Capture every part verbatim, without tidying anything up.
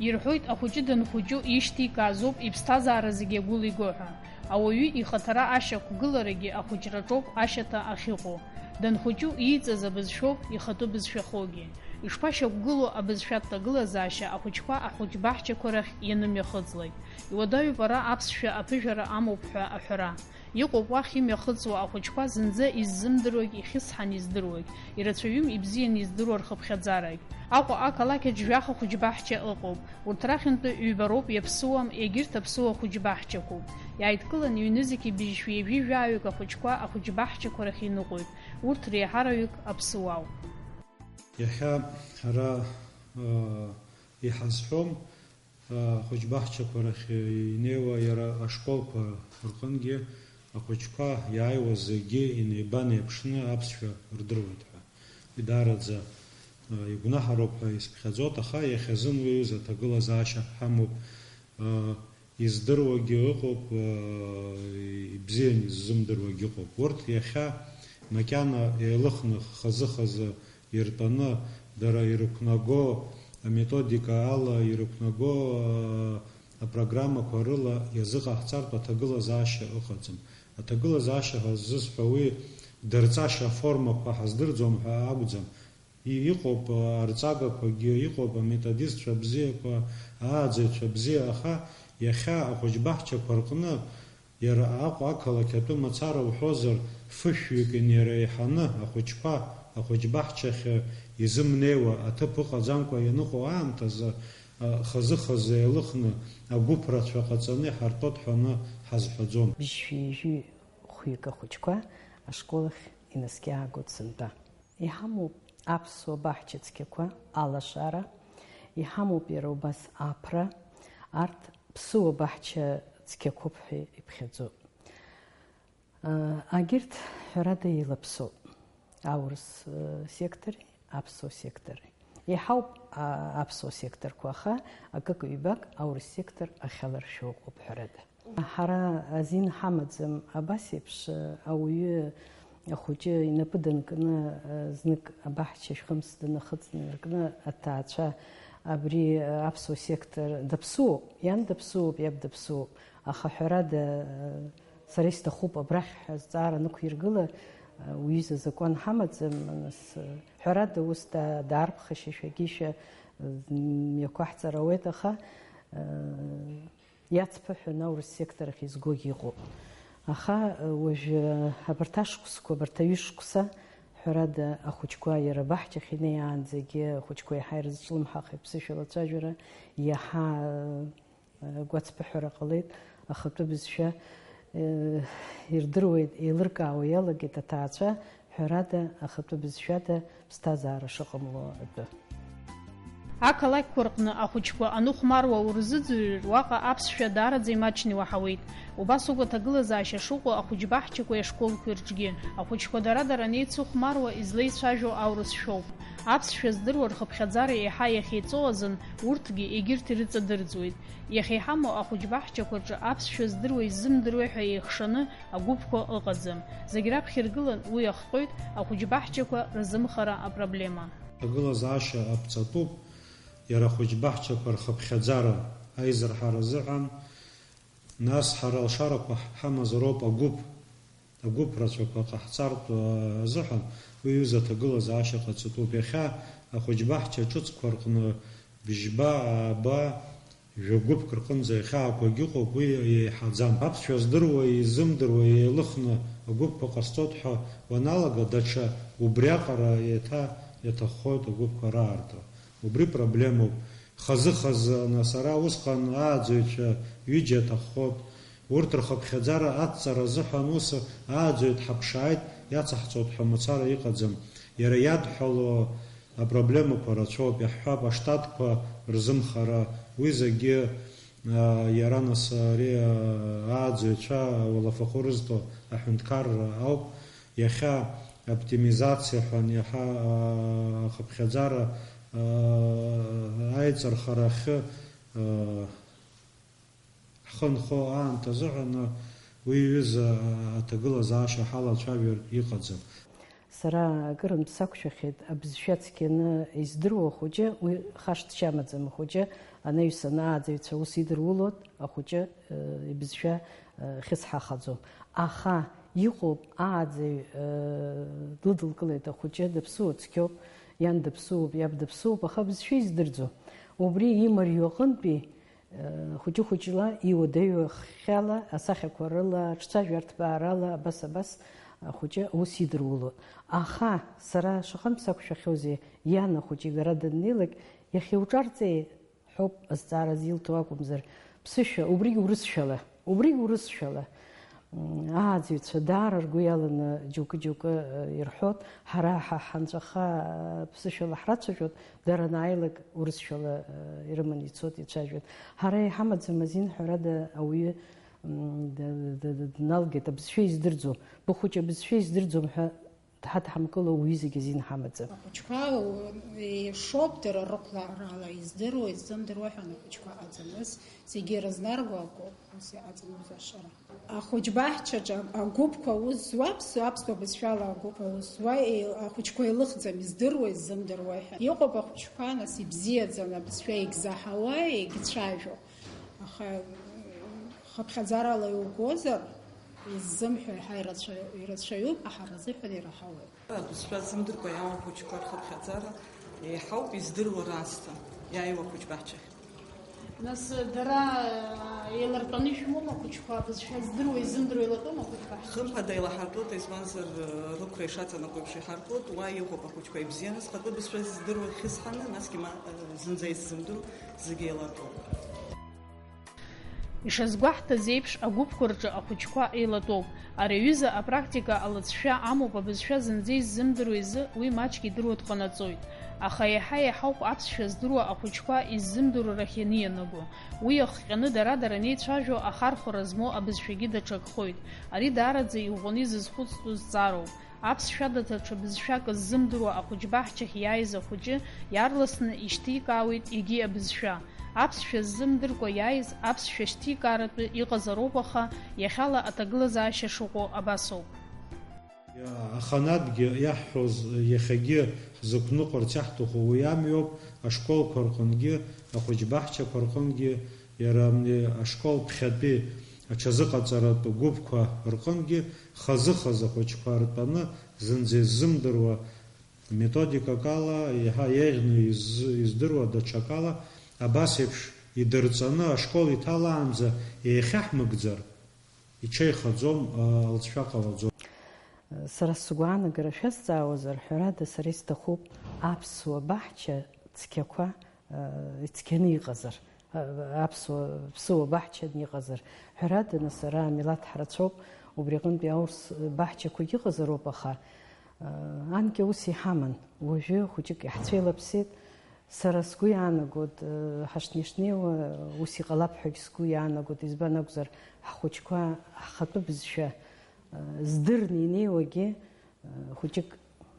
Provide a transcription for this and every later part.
Ирҳәоит, ахәыҷы данхәыҷу ишьҭеигаазоуп иԥсҭазаара зегьы агәыла иго ҳәа. Ауаҩы ихаҭара ашьақәгыларагьы ахәыҷраҿоуп ашьаҭа ахьыҟоу. Данхәыҷу ииҵаз абызшәоуп ихатәы бызшәахогьы. Ишԥашьақәгылоу абызшәа аҭагылазаашьа ахәыҷқәа ахәыҷбаҳчақәа рахь ианымҩахыҵлак? Иуадаҩуп ара аԥсшәа аԥыжәара амоуп ҳәа аҳәара. Иҟоуп уахь имҩахыҵуа ахәыҷқәа зынӡа иззымдыруагь, ихьысҳан издыруагь, ирацәаҩым ибзиан издыруа рхыԥхьаӡарагь. Аҟәа ақалақь аҿы жәаха хәыҷбаҳча ыҟоуп. Урҭ рахьынтәи ҩба роуп иаԥсыуам, егьырҭ аԥсыуа хәыҷбаҳчақәоуп. Иааидкыланы ҩнызқьи быжьшәи ҩажәи жәаҩык ахәыҷқәа ахәыҷбаҳчақәа рахь иныҟәоит. Урҭ реиҳараҩык аԥсыуауп. Иахьа ара, аа, иҳазҳәом, аа, ахәыҷбаҳчақәа рахь инеиуа иара ашколқәа рҟынгьы ахәыҷқәа иааиуаз зегьы инеибанеиԥшны аԥсшәа рдыруеит ҳәа. Уи даараӡа, аа, игәнаҳароуп ҳәа исԥхьаӡоит, аха иахьазын уи аҩыза аҭагылазаашьа ҳамоуп. Аа, издыруагьы ыҟоуп, аа, ибзиан иззымдыруагьы ыҟоуп. Урҭ иахьа макьана еилыхны, хазы-хазы иртәаны, дара ирықәнаго аметодика ала, ирықәнаго, аа, апрограммақәа рыла иазыҟаҳҵартә аҭагылазаашьа ыҟаӡам. Аҭагылазаашьа ҳәа ззысҳәо уи дырҵашьа аформақәа ҳаздырӡом ҳәа акәӡам. И-, иҟоуп, а, арҵагақәагьы, иҟоуп аметодистцәа бзиақәа, ааӡаҩцәа бзиа, аха иахьа ахәыҷбаҳчақәа рҟны, иара Аҟәа ақалақь атәы мацара уҳәозар, фышәҩык инеиреиҳаны ахәыҷқәа ахәыҷбаҳчахь изымнеиуа аҭыԥ ыҟаӡамкәа ианыҟоу аамҭазы, а, хазы-хазы еилыхны агәыԥ рацәа ҟаҵаны иҳартәоит ҳәаны ҳазҳәаӡом. Бжьшәи ҩажәи хәҩык ахәыҷқәа ашкол ахь инаскьаагоит сынтәа. Иҳамоуп аԥсуа баҳча цқьақәа алашара, иҳамоуп иара убас аԥра, арҭ ԥсуа баҳча цқьақәоуп ҳәа иԥхьаӡоуп. Агьырҭ, ҳәарада, еилаԥсоуп аурыс, э, сектори аԥсуа сектори. Еиҳауп, а, аԥсуа секторқәа, аха акык-ҩбак аурыс сектор ахьаларшәу ыҟоуп, ҳәарада. Ҳара азин ҳамаӡам, абас еиԥш, ауаҩы ахәыҷы инапы данкны, знык абаҳча шәхымс данахыҵ инаркны, аҭаацәа абри аԥсуа сектор даԥсуоуп, иан даԥсуоуп, иаб даԥсуоуп, аха ҳәарада, сара исҭахуп абрахь ҳәа азҵаара нықәиргыла, уҩыза азакәан ҳамаӡам, нас, ҳәарада, ус да-, даарԥхашьашәагьы шәа, мҩақәаҳҵар ауеит, аха, Иацԥыҳәон аурыс сектор ахь изгогьы ыҟоуп. Аха, уажәы, абарҭ ашықәсқәа, абарҭ аҩышықәса, ҳәарада, ахәыҷқәа иара абаҳчахь инеиаанӡагьы ахәыҷқәа иаҳа ирызҿлымҳахеит ԥсышәала ацәажәара, иаҳа, гәацԥыҳәара ҟалеит, ахатәы бызшәа, ирдыруеит, еилыркаауа иалагеит аҭаацәа, ҳәарада, ахатәы бызшәада ԥсҭазаара шыҟамло атәы. Ақалақьқәа рҟны ахәыҷқәа аныхәмаруа урзыӡырҩыр, уаҟа аԥсшәа даараӡа имаҷны иуаҳауеит. Убас ауп аҭагылазаашьа шыҟоу ахәыҷбаҳчақәеи ашколқәеи рҿгьы. Ахәыҷқәа дара-дара анеицыхәмаруа излеицәажәо аурыс шәоуп. Аԥсшәа здыруа рхыԥхьаӡара еиҳа иахьеиҵоу азын урҭгьы егьырҭ ирыҵадырӡуеит. Иахьа иҳамоу ахәыҷбаҳчақәа рҿы аԥсшәа здыруеи ззымдыруеи ҳәа еихшаны агәыԥқәа ыҟаӡам. Зегь раԥхьа иргылан уи ахҟьоит ахәыҷбаҳчақәа рзымхара апроблема. Аҭагылазаашьа аԥҵатәуп иара ахәыҷбаҳчақәа рхыԥхьаӡара аизырҳара азыҳәан, нас ҳара алшарақәа ҳамазароуп агәыԥ, агәыԥ рацәақәа ҟаҳҵартә азыҳәан уи аҩыза аҭагылазаашьа ҟаҵатәуп. Иахьа ахәыҷбаҳча ҿыцқәа рҟны бжьба, ааба, Жәа-гәыԥк рҟынӡа иахьаақәагь ыҟоуп, уи еиҳаӡам. Аԥсшәа здыруа, изымдыруа еилыхны агәыԥқәа ҟасҵоит ҳәа уаналага, даҽа убриаҟара еиҭа иаҭаххоит агәыԥқәа раартра. Убри проблемоуп. Хазы-хазы, нас, ара усҟан ааӡаҩцәа ҩыџьа аҭаххоит. Урҭ рхыԥхьаӡара адҵара азыҳәан ус ааӡаҩ дҳаԥшааит, иацаҳҵоит ҳәа мацара иҟаӡам. Иара иадҳәало Апроблемақәа рацәоуп, иаҳҳәап, аштатқәа рзымхара, уи зегьы, а, иара нас ари, а, ааӡаҩцәа ауалафахәы рызҭо аҳәынҭқарра ауп. Иахьа аоптимизациа ҳәа иаҳа, а, ахыԥхьаӡара, а, аиҵархара ахьы, а, Ҳхы нхо аамҭа азыҳәан уи аҩыза аҭагылазаашьа ҳалацәажәартә иҟаӡам. Сара акырынтә сақәшәахьеит, абызшәа цқьаны издыруа ахәыҷы, уи хашҭшьа амаӡам, ахәыҷы анаҩсан ааӡаҩцәа аус идырулоит, ахәыҷы, э, ибызшәа, э, хьысҳахаӡом. Аха иҟоуп ааӡаҩ, э, длыдылкылеит ахәыҷы, даԥсуа цқьоуп, иан даԥсуоуп, иаб даԥсуоуп, аха абызшәа издырӡом. Убри имариоу аҟынтәи Хәыҷы-хәыҷла, иуадаҩу ахьала, асахьақәа рыла, аҿцәажәа арҭбаарала, абас-абас ахәыҷы аус идырулон. Аха сара шаҟантә сақәшәахьоузеи, иан ахәыҷы игара даннеилак, иахьуҿарҵеи ҳәоуп азҵаара зилҭо акәымзар, ԥсышәа, убригь урысшәала, убригь урысшәала. Ааӡаҩцәа даара ргәы иаланы џьоукы-џьоукы, э, ирҳәоит, ҳара ҳа ҳанҵәаха, э, ԥсышәала ҳрацәажәоит, дара анааилак урысшәала, э, ирыманы ицоит, ицәажәоит. Ҳара иҳамаӡам азин, ҳәарада, ауаҩы, м, д-, д-, д-, дналгеит, абызшәа издырӡом, быхәыҷы абызшәа издырӡом ҳәа дҳадҳамкыло уаҩы зегьы азин ҳамаӡам. Ахәыҷқәа, у-, еишоуп дара рыхәларала издыруа, иззымдыруа ҳәа, ахәыҷқәа аӡамыз зегьы ирызнарго акоуп, ус иҟаҵамыз ашара. Ахәыҷбаҳчаҿы агәыԥқәа аус зуа, аԥсуа, аԥсуа бызшәала агәыԥ аус зуа, еи-, ахәыҷқәа еилыхӡам, издыруа, иззымдыруа ҳәа. Иҟоуп ахәыҷқәа, нас, ибзиаӡаны абызшәа егьзаҳауа, егьцәажәо. Аха, м, хыԥхьаӡарала иугозар, иззымҳәо еиҳа ирацәа-, ирацәаҩуп, аха ҳара рзыҳәан ираҳауеит. Абызшәа ззымдыркәа иаауа ахәыҷқәа рхыԥхьаӡара еиҳауп издыруа раасҭа иааиуа ахәыҷбаҳчахь. Нас, дара, еилартәаны ишәымоума ахәыҷқәа, абызшәа здыруа, изымдыруа еилатәоума ахәыҷқәа? Хымԥада еилаҳартәуеит, избанзар, рықәра ишаҵанакуа еиԥш иҳартәуеит, уа иҟоуп ахәыҷқәа ибзианы, зхатәы бызшәа здыруа хьысҳаны, насгьы ма, зынӡа иззымдыруа зегьы еилатәоуп. Ишазгәаҳҭаз еиԥш, агәыԥқәа рҿы ахәыҷқәа еилатәоуп. Ари аҩыза апрактика алыҵшәа амоуп, абызшәа зынӡа иззымдыруа изы уи маҷк идыруа дҟанаҵоит. Аха еиҳа-еиҳауп аԥсшәа здыруа ахәыҷқәа иззымдыруа рахь ианианаго. Уи иахҟьаны дара-дара анеицәажәо ахархәара змоу абызшәагьы даҽакхоит. Ари даараӡа иӷәӷәаны изызхәыцтәу зҵаароуп. Аԥсшәада даҽа бызшәак ззымдыруа ахәыҷбаҳчахь иааиз ахәыҷы иаарласны ишьҭикаауеит егьи абызшәа. Аԥсшәа ззымдыркәа иааиз аԥсшәа шьҭикааратәы иҟазароуп, аха иахьала аҭагылазаашьа шыҟоу абасоуп. Аханатәгьы иаҳҳәоз, иахьагьы ҳзықәныҟәарц иаҳҭаху уи амҩоуп, ашколқәа рҟынгьы, ахәыҷбаҳчақәа рҟынгьы, иара абни ашкол ԥхьатәи аҽазыҟаҵаратә гәыԥқәа рҟынгьы хазы-хазы ахәыҷқәа ртәаны зынӡа иззымдыруа методикак ала, еиҳа еиӷьны из-, издыруа даҽакала, абас еиԥш идырҵаны ашкол иҭалаанӡа еихьаҳмыгӡар, иҽеихаӡом, алҵшәа ҟалаӡом. Сара сгәаанагара шәазҵаауазар, ҳәарада, сара исҭахуп аԥсуа баҳча цқьақәа, ицқьаны иҟазар, аԥсуа, ԥсыуа баҳчаны иҟазар. Ҳәарада, нас, ара амилаҭ ҳрацәоуп, убри аҟынтәи аурыс баҳчақәагь ыҟазароуп, аха, анкьа ус иҳаман, уажәы хәыҷык иаҳцәеилаԥсеит. Сара сгәы иаанагоит, ҳашнеи-шнеиуа ус иҟалап ҳәагь сгәы иаанагоит, избан акәзар, ҳхәыҷқәа ҳхатәы бызшәа здырны инеиуагьы, хәыҷык,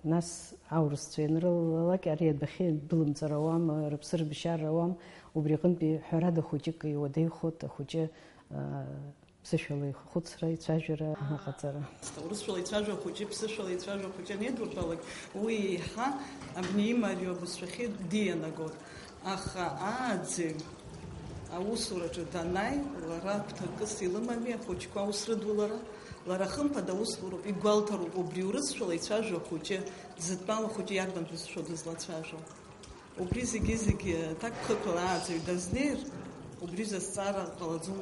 нас аурысцәа ианрылалак, ари адәахьы дәылымҵыр ауам, рыԥсы рыбжьар ауам, убри аҟынтәи ҳәарада хәыҷык иуадаҩхоит, ахәыҷы, ԥсышәала ихәыцра, ицәажәара аҟаҵара. Урысшәала ицәажәо ахәыҷы, ԥсышәала ицәажәо ахәыҷы анеидуртәалак, уи еиҳа абни имариоу абызшәахьы дианагоит. Аха ааӡаҩ аусураҿы данааи, лара гәҭакыс илымами ахәыҷқәа аус рыдулара? Лара хымԥада аус луроуп, игәалҭароуп убри урысшәала ицәажәо ахәыҷы, дзытәало ахәыҷы иарбан бызшәоу дызлацәажәо? Убри зегьы-зегьы ҭакԥхықәала ааӡаҩ дазнеир, убри зазҵаара ҟалаӡом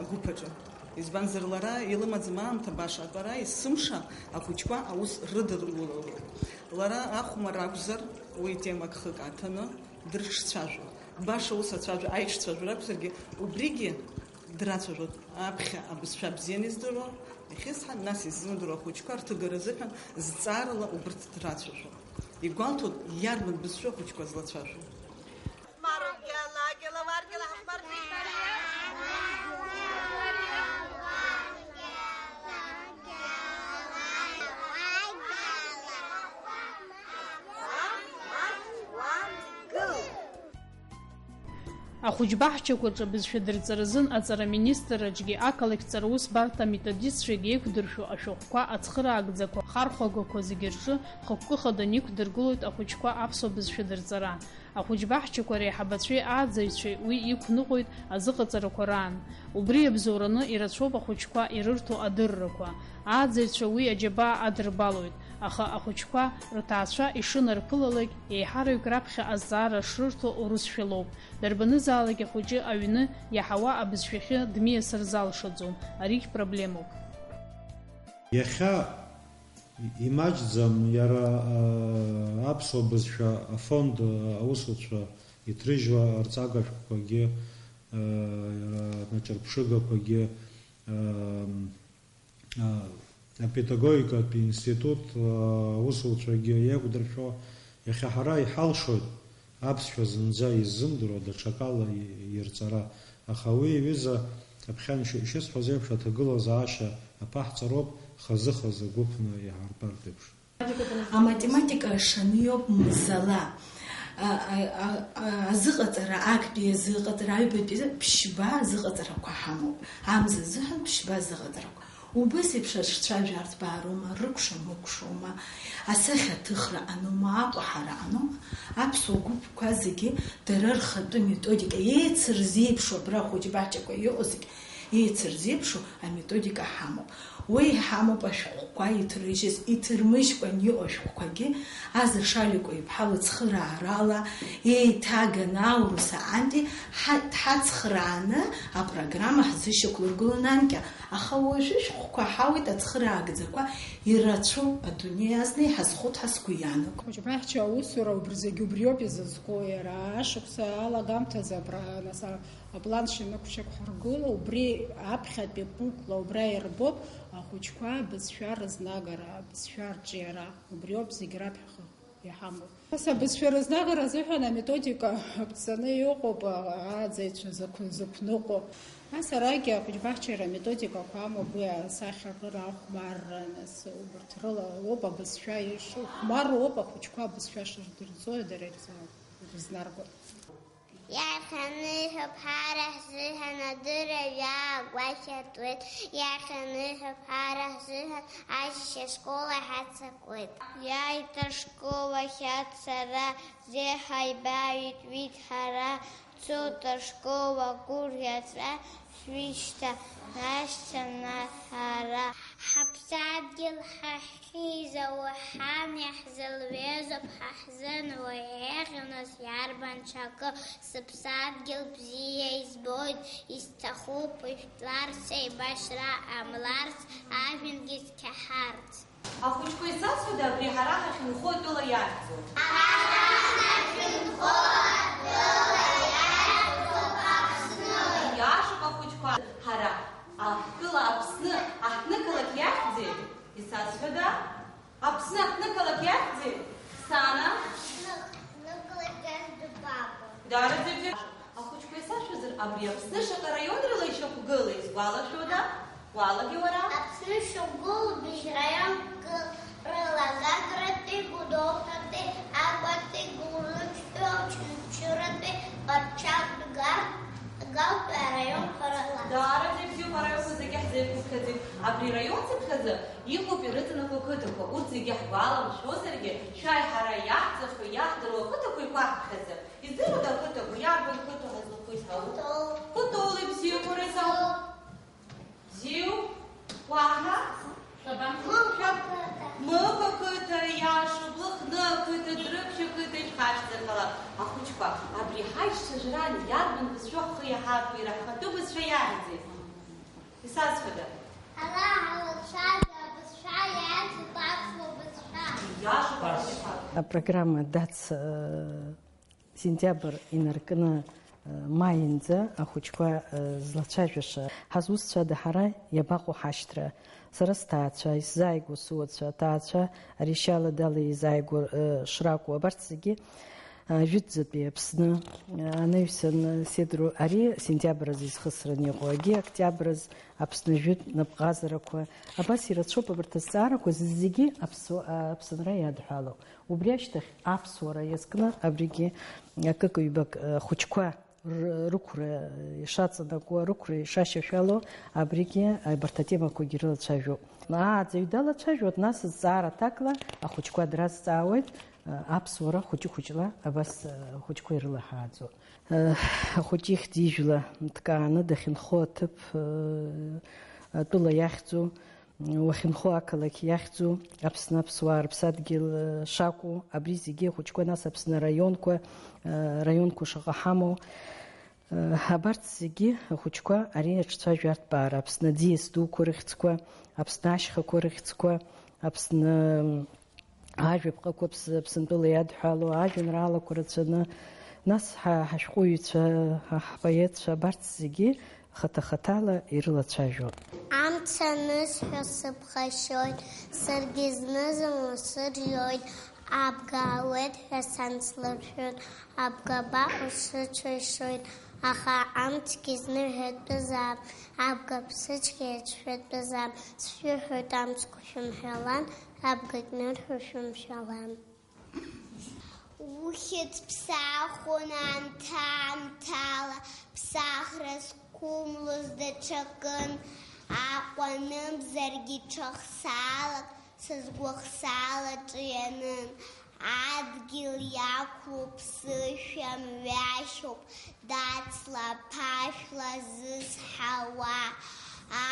агәыԥ аҿы. Избанзар, лара илымаӡам аамҭа баша атәара, есымша ахәыҷқәа аус рыдырулалоит. Лара ахәмарра акәзар, уи темак хык аҭаны дрыҽцәажәо. Баша ус ацәажәа, аиҿцәажәара акәзаргьы, убригьы драцәажәоит. Аԥхьа абызшәа бзианы издыруа, ихьысҳан, нас иззымдыруа ахәыҷқәа рҭыгара азыҳәан зҵаарала убырҭ драцәажәо. Игәалҭоит, иарбан бызшәа ахәыҷқәа злацәажәо. Ахәыҷбаҳчақәа рҿы абызшәа дырҵаразын аҵара аминистрраҿгьы ақалақьҵара усбарҭа аметодистцәагьы еиқәдыршәо ашәҟәқәа ацхыраагӡақәа хархәагақәа зегьы рҿы хықәкы хаданы иқәдыргылоит ахәыҷқәа аԥсуа бызшәа дырҵара. Ахәыҷбаҳчақәа реиҳабацәеи ааӡаҩцәеи уи иқәныҟәоит азыҟаҵарақәа раан. Убри иабзоураны ирацәоуп ахәыҷқәа ирырҭо адыррақәа. Ааӡаҩцәа уи аџьабаа адырбалоит, аха ахәыҷқәа рҭаацәа ишынарԥылалак, еиҳараҩык раԥхьа азҵаара шрырҭо урысшәа лоуп. Дарбанызаалак ахәыҷы аҩны иаҳауа абызшәахьы дмиасыр залшаӡом, аригь проблемоуп. Иахьа имаҷӡам иара, а, аԥсуа бызшәа афонд, а, аусуцәа иҭрыжьуа арҵага шәҟәқәагьы, а, иара анаҿырԥшыгақәагьы, а, а, апедагогикатә институт, а, аусуцәагьы еиқәдыршәо, иахьа ҳара иҳалшоит аԥсшәа зынӡа иззымдыруа даҽакала и-, ирҵара, аха уи иҩыза аԥхьан ишысҳәаз еиԥш аҭагылазаашьа аԥаҳҵароуп хазы-хазы гәыԥны иҳарбартә еиԥш. Аматематика ашаны иоуп мзала. А, а, а, а, азыҟаҵара, актәи азыҟаҵара, аҩбатәи азы-, ԥшьба азыҟаҵарақәа ҳамоуп. Амза азыҳәан ԥшьба азыҟаҵарақәа. Убас еиԥш рцәажәа арҭбаароума, рыкәша-мыкәшоума, асахьаҭыхра аноума, акәаҳара аноума, аԥсуа гәыԥқәа зегьы дара рхатәы методика, еицырзеиԥшу абра ахәыҷбаҳчақәа иҟоу зегьы, еицырзеиԥшу аметодика ҳамоуп. Уи иҳамоуп ашәҟәқәа иҭрыжьыз, иҭырмыжькәан иҟоу ашәҟәқәагьы Аза Шаликәа иԥҳа лыцхыраарала еиҭаганы аурыс аҟынтәи ҳа-, дҳацхрааны апрограмма ҳзышьақәлыргылон анкьа, аха уажәы шәҟәқәа ҳауеит ацхыраагӡақәа ирацәоу, адунеи азна иҳазхоит ҳәа сгәы иаанагоит. Ахәыҷбаҳча аусура убри зегьы убриоуп изызку, иара ашықәса алагамҭазы абра, нас, а, Аплан шьанықәшьақәҳаргыло, убри аԥхьатәи пунктла убра ирбоуп ахәыҷқәа абызшәа рызнагара, абызшәа арҿиара, убриоуп зегь раԥхьаҟа иҳамоу. Нас абызшәа рызнагара азыҳәан аметодика аԥҵаны иҟоуп, ааӡаҩцәа зықә-, зықәныҟәо. Нас арагьы ахәыҷбаҳчара аметодикақәа амоуп, уи асахьаркыра ахәмарра, нас убарҭ рыла ауп абызшәа иш-, ихәмарроуп ахәыҷқәа абызшәа шырдырҵо, дара ирзы-, ирызнарго. Иахьа ныҳәоуп ҳара ҳзыҳәан адырра иаагәахьатәуеит, иахьа ныҳәоуп ҳара ҳзыҳәан аџьшьа ашкол ахь ҳаццакуеит. Иааит ашкол ахь ацара, зеиҳа ибаҩит ҳара, цоит ашкол агәырӷьаҵәа, шәышьҭа, нашьцәа, нас ҳара. Ҳаԥсадгьыл ҳахьхьиза уҳан иаҳзылҩызоуп ҳа ҳзын уи еиӷьу нас иарбан ҽакы, сыԥсадгьыл бзиа избоит, исҭахуп ижәларц еибашьра ҟамларц, ажәҩангьы цқьаҳарц. Ахәыҷқәа, исацәада абри ҳара ҳахьынхо атәыла иахьӡу? Ҳара ҳахьынхо атәыла иахьӡу Аԥсны. Иашоуп, ахәыҷқәа, ҳара Аҳҭнықала Аԥсны аҳҭнықалақь иахьӡи? Исазҳәада? Аԥсны аҳҭнықалақь иахьӡи? Сана? Аԥсны аҳҭнықалақь иахьӡу баба. Даараӡа ибзиоуп. Ахәыҷқәа, исашәозар, абри Аԥсны шаҟа раионрала ишьақәгылеи, изгәалашәода? Уалагеи уара? Аԥсны ишьақәгылоу быжь раионк рыла, Гагратәи, Гәдоуҭатәи, Аҟәатәи, Гәылрыԥшьтәи, Очамчыратәи, Ҟәарчалтәи, Гар-, Галтәи араионқәа рыла. Даараӡа ибзиоуп, араионқәа зегьы ҳзеиқәыԥхьаӡеит. Абри араион цыԥхьаӡа иҟоуп ирыҵанакуа ақыҭақәа. Урҭ зегьы ҳгәаламшәозаргьы, шәааи ҳара иаҳӡахо, иаҳдыруа ақыҭақәа еиқәаҳԥхьаӡап. Издыруада ақыҭақәа, иарбан қыҭоу ҳазлақәиҭу? Кәтол. Кәтол, ибзиоуп, уара изауп. Бзиоуп. Уаҳа? Шәабанқәа? Шәаб-, Мықә ақыҭа, иашоуп, Лыхны ақыҭа, Ӡрыԥшь ақыҭа, ишәхашҭзар ҟалап. Ахәыҷқәа, абри ҳаишьцәа жәран иарбан бызшәоу ҳхы иаҳархәеи, ара ҳхатәы бызшәа иаҳәаӡеи? Исазҳәада? Ара ҳалацәажәо абызшәа иаҵоуп аԥсуа бызшәа. Иашоуп, ахәыҷқәа. Апрограмма дац, э, Сентиабр инаркны, э, маинӡа ахәыҷқәа, э, злацәажәаша. Ҳазусҭцәада ҳара, иабаҟоу ҳашьҭра? Сара сҭаацәа, исзааигәоу сыуацәа, аҭаацәа, ари Шьала Дала изааигәоу, э, шракәу, абарҭ зегьы, э, жәытәӡатәи Аԥсны, э, анаҩсан, э, седру, ари сентиабр азы изхысраны иҟоу, егьи октиабр азы Аԥсны жәытә напҟазарақәа. Абас ирацәоуп абарҭ азҵаарақәа зегьы аԥсуа-, э, Аԥсынра иадҳәалоу. Убри ашьҭахь аԥсуара иазкны абригьы акык-ҩбак, э, хәыҷқәа Р-, рықәра ишаҵанакуа, рықәра ишашьашәало, абригьы абарҭ атемақәагьы рылацәажәоуп. Ааӡаҩ далацәажәоит, нас зҵаара аҭакла ахәыҷқәа дразҵаауеит, аԥсуара хәыҷы-хәыҷла абас ахәыҷқәа ирылаҳааӡо. Ахәыҷы ихьӡ ижәла ҭкааны дахьынхо аҭыԥ, атәыла иахьӡу, уахьынхо ақалақь иахьӡу, Аԥсны аԥсуаа рыԥсадгьыл шакәу, абри зегьы ахәыҷқәа, нас Аԥсны араионқәа, раионқәа шаҟа ҳамоу, абарҭ зегьы ахәыҷқәа ари аҿцәажәартә ԥаара, Аԥсны аӡиас дуқәа рыхьӡқәа, Аԥсны ашьхақәа рыхьӡқәа, Аԥсны ажәаԥҟақәа Аԥсны-, Аԥсынтәыла иадҳәалоу ажәеинраалақәа рацәаны, нас ҳа-, ҳашәҟәыҩҩцәа, ҳа-, ҳпоетцәа, абарҭ зегьы хаҭа-хаҭала ирылацәажәоит. Амца анысҳәа сыԥхашьоит, саргьы зны-зынла сыржьоит, абга ауеит ҳәа сан слыршәоит, абга абаҟоу сыҽыршоит, аха амцгьы зны ҳәатәызаап, абга ԥсыҽгьы иацәшәатәызаап, сшәыҳәоит амцқәа шәымҳәалан, абгагь нырҳәо шәымшәалан. Ухьӡ ԥсахуан аамҭа-аамҭала, ԥсахра зқәымлоз даҽакын, Аҟәа анымзаргьы ҽахсаалак, сызгәахсаалаҿы ианын. Адгьыл иақәлоуп, сышәа мҩашьоуп, дацла ԥашәла зысҳауа.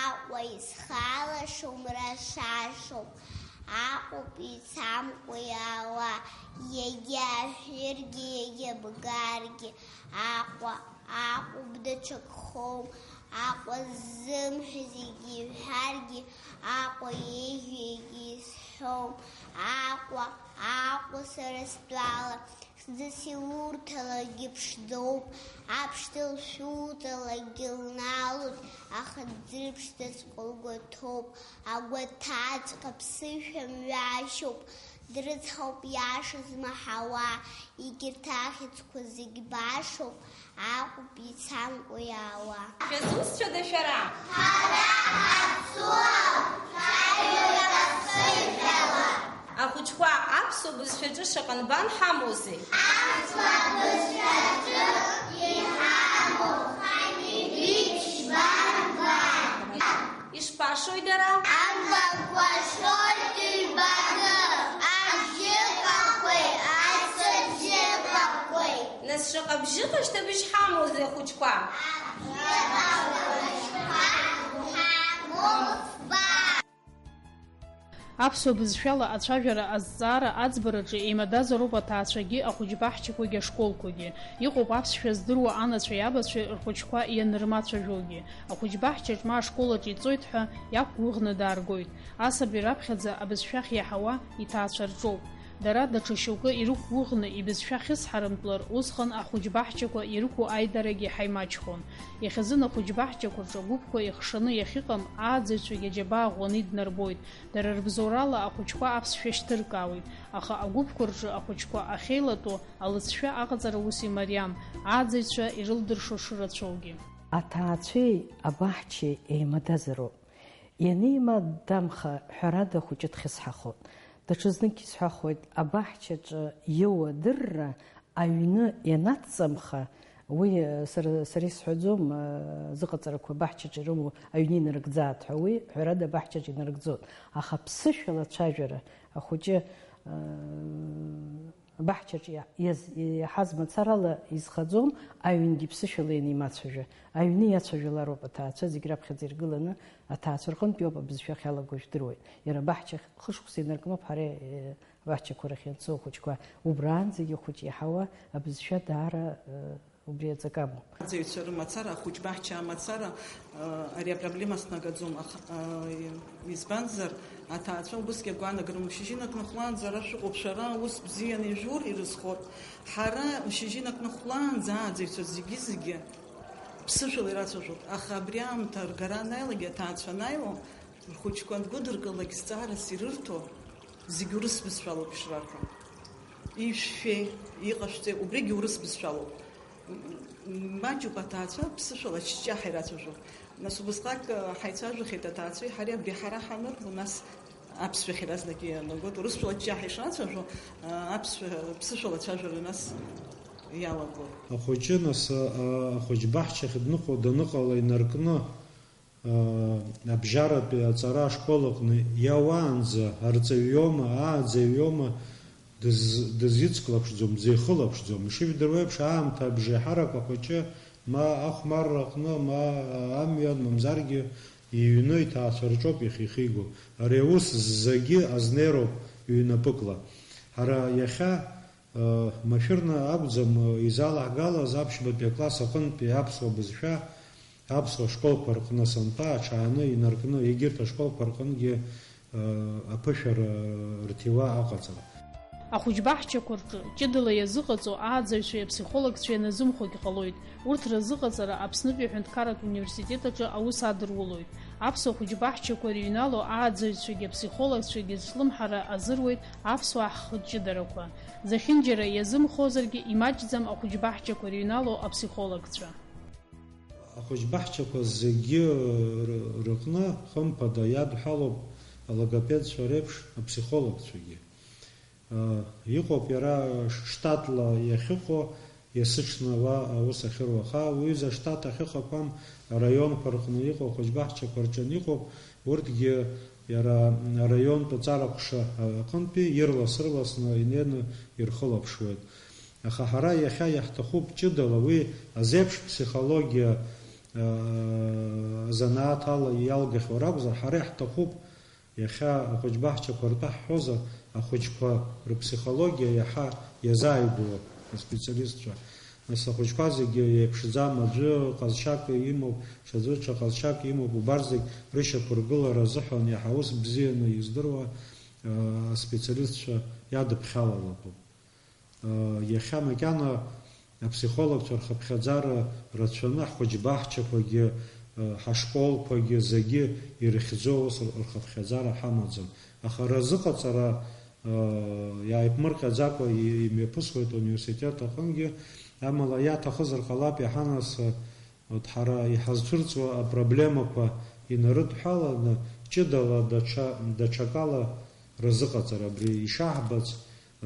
Аҟәа исхалашом, рашашоуп, Аҟәоуп ицамкәа иаауа. Иагьа аҳәыргьы, иагьа бгаргьы, Аҟәа, Аҟәоуп, даҽакхом. Аҟәа ззымҳәа зегьы иҳәаргьы, Аҟәа еиӷьу егьа изҳәом. Аҟәа, Аҟәа сара стәала, зны силурҭалакгьы ԥшӡоуп. Аԥшӡа лшәуҵалакгьы лналоит, аха ӡырԥшӡаҵәҟьа лгәаҭоуп. Агәаҭаҵәҟьа ԥсышәа мҩашьоуп, дрыцҳауп иаша змаҳауа, егьырҭ ахьӡқәа зегь башоуп, Аҟәоуп ицамкәа иаауа. Шәызусҭцәада шәара? Ҳара аԥсуа, ҳаҩуеит аԥсышәала. Ахәыҷқәа, аԥсуа бызшәаҿы шаҟа нбан ҳамоузеи? Аԥсуа бызшәаҿы иҳамоу ҳанибеит ишбанбан. Ишԥашои дара? Амбақәа шоит ҩбаны, абжьыҟақәеи ацәыбжьыҟақәеи. Нас шаҟа бжьыҟа шьҭыбжь ҳамоузеи, ахәыҷқәа? Абжьыҟақәа шьҭа ҳамоуп, ба. Аԥсуа бызшәала ацәажәара азҵаара аӡбараҿы еимадазароуп аҭаацәагьы, ахәыҷбаҳчақәагьы, ашколқәагьы. Иҟоуп аԥсшәа здыруа анацәеи абацәеи рхәыҷқәа ианырмацәажәогьы. Ахәыҷбаҳчаҿ ма ашколаҿ иҵоит ҳәа иақәгәыӷны дааргоит. Асаби раԥхьаӡа абызшәахь иаҳауа иҭаацәа рҿоуп. Дара даҽа шьоукы ирықәгәыӷны ибызшәа ахьысҳарымтәлар, усҟан ахәыҷбаҳчақәа ирықәу аидарагьы ҳаимаҷхон. Иахьазын ахәыҷбаҳчақәа рҿы агәыԥқәа еихшаны иахьыҟам, ааӡаҩцәагьы аџьабаа ӷәӷәаны иднарбоит. Дара рыбзоурала ахәыҷқәа аԥсшәа шьҭыркаауеит, аха агәыԥқәа рҿы ахәыҷқәа ахьеилатәоу алыҵшәа аҟаҵара ус имариам, ааӡаҩцәа ирылдыршо шырацәоугьы. Аҭаацәеи абаҳчеи еимадазароуп. Ианеимадамха, ҳәарада, ахәыҷы дхьысҳахоит. Даҽазнык исҳәахуеит, абаҳчаҿы иоуа адырра аҩны ианацҵамха, уи, сара, сара исҳәаӡом, зыҟаҵарақәа абаҳчаҿы ирымоу аҩны инарыгӡааит ҳәа, уи, ҳәарада, абаҳчаҿы инарыгӡоит. Аха ԥсышәала ацәажәара ахәыҷы, Абаҳчаҿ иа-, иаз-, иаҳаз мацарала изхаӡом, аҩнгьы ԥсышәала ианимацәажәа. Аҩны иацәажәалароуп аҭаацәа зегь раԥхьаӡа иргыланы, аҭаацәа рҟынтә иоуп абызшәа ахьалаго, ижәдыруеит. Иара абаҳчахь хышықәса инаркноуп ҳара, э, абаҳчақәа рахь ианцо ахәыҷқәа. Убраанӡагьы ахәыҷы иаҳауа абызшәа даара, э, Убри аҵакы амоуп. Аӡаҩцәа рымацара, ахәыҷбаҳча амацара, э, ари апроблема снагаӡом, аха, э, избанзар, аҭаацәа убысгьы агәаанагара, мшьыжьынак ныхәлаанӡа ара шәыҟоуп, шәара ус бзианы ижәур ирызхоит. Ҳара мшьыжьынак ныхәлаанӡа ааӡаҩцәа зегьы-зегьы ԥсышәала ирацәажәоит, аха абри аамҭа ргара анааилак, аҭаацәа анааило, рхәыҷқәа ангәыдыркылак зҵаарас ирырҭо, зегь урыс бызшәалоуп ишрарҳәо. Ишәфеи, иҟашәҵеи, убригьы урыс бызшәалоуп. М, маҷуп аҭаацәа ԥсышәала ҷҷаҳа ирацәажәо. Нас убысҟак, э, ҳаицәажәахьеит аҭаацәеи ҳареи, абри ҳара ҳанырбо, нас аԥсшәахь иаразнак иаанагоит. Урысшәала ҷҷаҳа ишрацәажәо, э, аԥсшәа, ԥсышәала ацәажәара нас иалагоит. Ахәыҷы, нас, а, ахәыҷбаҳчахь дныҟәо даныҟала инаркны, а, абжьаратәи аҵара ашкол аҟны иауаанӡа арҵаҩ иоума, ааӡаҩ иоума, дыз-, дызицклаԥшӡом, дзихылаԥшӡом. Ишыжәдыруа еиԥш, аамҭа абжеиҳарак ахәыҷы ма ахәмарра аҟны, ма амҩан, мамзаргьы иҩны иҭаацәа рҿоуп иахьихиго. Ари аус зегьы азнеироуп ҩнапыкла. Ҳара иахьа, э, машәырны акәӡам, э, изалаҳгалаз аԥшьбатәи акласс аҟынтәи аԥсуа бызшәа аԥсуа школқәа рҟны сынтәа аҽааны инаркны, егьырҭ ашколқәа рҟынгьы, э, аԥышәара рҭиуа аҟаҵара. Ахәыҷбаҳчақәа рҿы ҷыдала иазыҟаҵо ааӡаҩцәеи аԥсихологцәеи аназымхогь ҟалоит. Урҭ рызыҟаҵара Аԥснытәи аҳәынҭқарратә университет аҿы аус адырулоит. Аԥсуа хәыҷбаҳчақәа ирыҩнало ааӡаҩцәагьы аԥсихологцәагьы зҿлымҳара азыруеит аԥсуаа ҳхатә ҷыдарақәа. Зехьынџьара иазымхозаргьы имаҷӡам ахәыҷбаҳчақәа ирыҩнало аԥсихологцәа. Ахәыҷбаҳчақәа зегьы ры-, рыҟны, хымԥада, иадҳәалоуп алогопедцәа реиԥш аԥсихологцәагьы. Э, иҟоуп иара ш-, штатла иахьыҟоу, есыҽны уа аус ахьыруа. Аха уҩыза аштат ахьыҟақәам араионқәа рҟны иҟоу ахәыҷбаҳчақәа рҿы иҟоуп, урҭгьы иара араионтә аҵара ҟәша аҟынтәи ирлас-ырласны инеины ирхылаԥшуеит. Аха ҳара иахьа иаҳҭахуп ҷыдала уи азеиԥш ԥсихологиа, э, занааҭ ала иалгахьоу ракәзар, ҳара иаҳҭахуп иахьа ахәыҷбаҳчақәа ртәы ҳҳәозар, ахәыҷқәа рыԥсихологиа иаҳа иазааигәоу аспециалистцәа. Нас ахәыҷқәа зегьы еиԥшӡам, аӡәы ҟазшьак имоуп, ҽаӡәы ҽа ҟазшьак имоуп, убарҭ зегь рышьақәыргылара азыҳәан иаҳа ус бзианы издыруа, э, аспециалистцәа иадыԥхьалалатәуп. Иахьа макьана аԥсихологцәа рхыԥхьаӡара рацәаны, ҳхәыҷбаҳчақәагьы, ҳашколқәагьы зегьы ирыхьӡоу ус рхыԥхьаӡара ҳамаӡам. Аха разыҟаҵара иааиԥмырҟьаӡакәа имҩаԥысуеит ауниверситет аҟынгьы, амала иаҭахызар ҟалап иаҳа нас, урҭ ҳара иҳазцәырҵуа апроблемақәа инарыдҳәаланы, ҷыдала даҽа, даҽакала разыҟаҵара, абри ишаҳбац,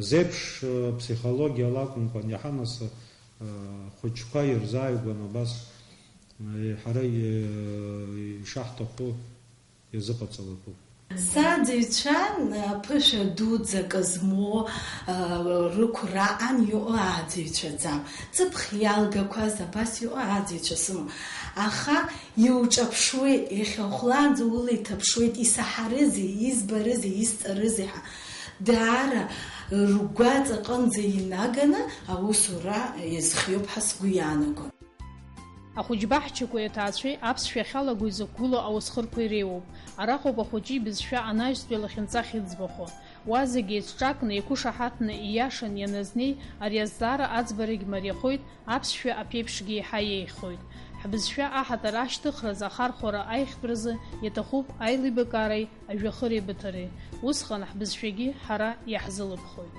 зеиԥш, э, ԥсихологиала акәымкәан, иаҳа нас, э, хәыҷқәа ирзааигәан абас, э, ҳара, э, ишаҳҭаху иазыҟаҵалатәуп. Сааӡаҩцәан аԥышәа дуӡӡак змоу, э, рықәра ан иҟоу ааӡаҩцәаӡам. Ҵыԥх иалгақәаз абас иҟоу ааӡаҩцәа сымоуп. Аха иуҿаԥшуеит, иахьа хәлаанӡа ула иҭаԥшуеит, исаҳарызеи, избарызеи, исҵарызеи ҳәа. Даара ргәаҵаҟынӡа инаганы аусура иазхиоуп ҳәа сгәы иаанагон. Ахәыҷбаҳчақәеи аҭаацәеи аԥсшәа ахьалаго изықәгылоу ауасхырқәа иреиуоуп. Араҟоуп ахәыҷы ибызшәа анаҩстәи алахьынҵа ахьыӡбахо. Уа зегь еицҿакны, еиқәышаҳаҭны, ииашан ианазнеи, ари азҵаара аӡбарагь мариахоит, аԥсшәа аԥеиԥшгьы еиҳа еиӷьхоит. Ҳбызшәа аҳаҭыр ашьҭыхразы, ахархәара аиӷьтәразы иаҭахуп аилибакаареи ажәҩахыр еибыҭареи. Усҟан ҳбызшәагьы ҳара иаҳзылыԥхоит.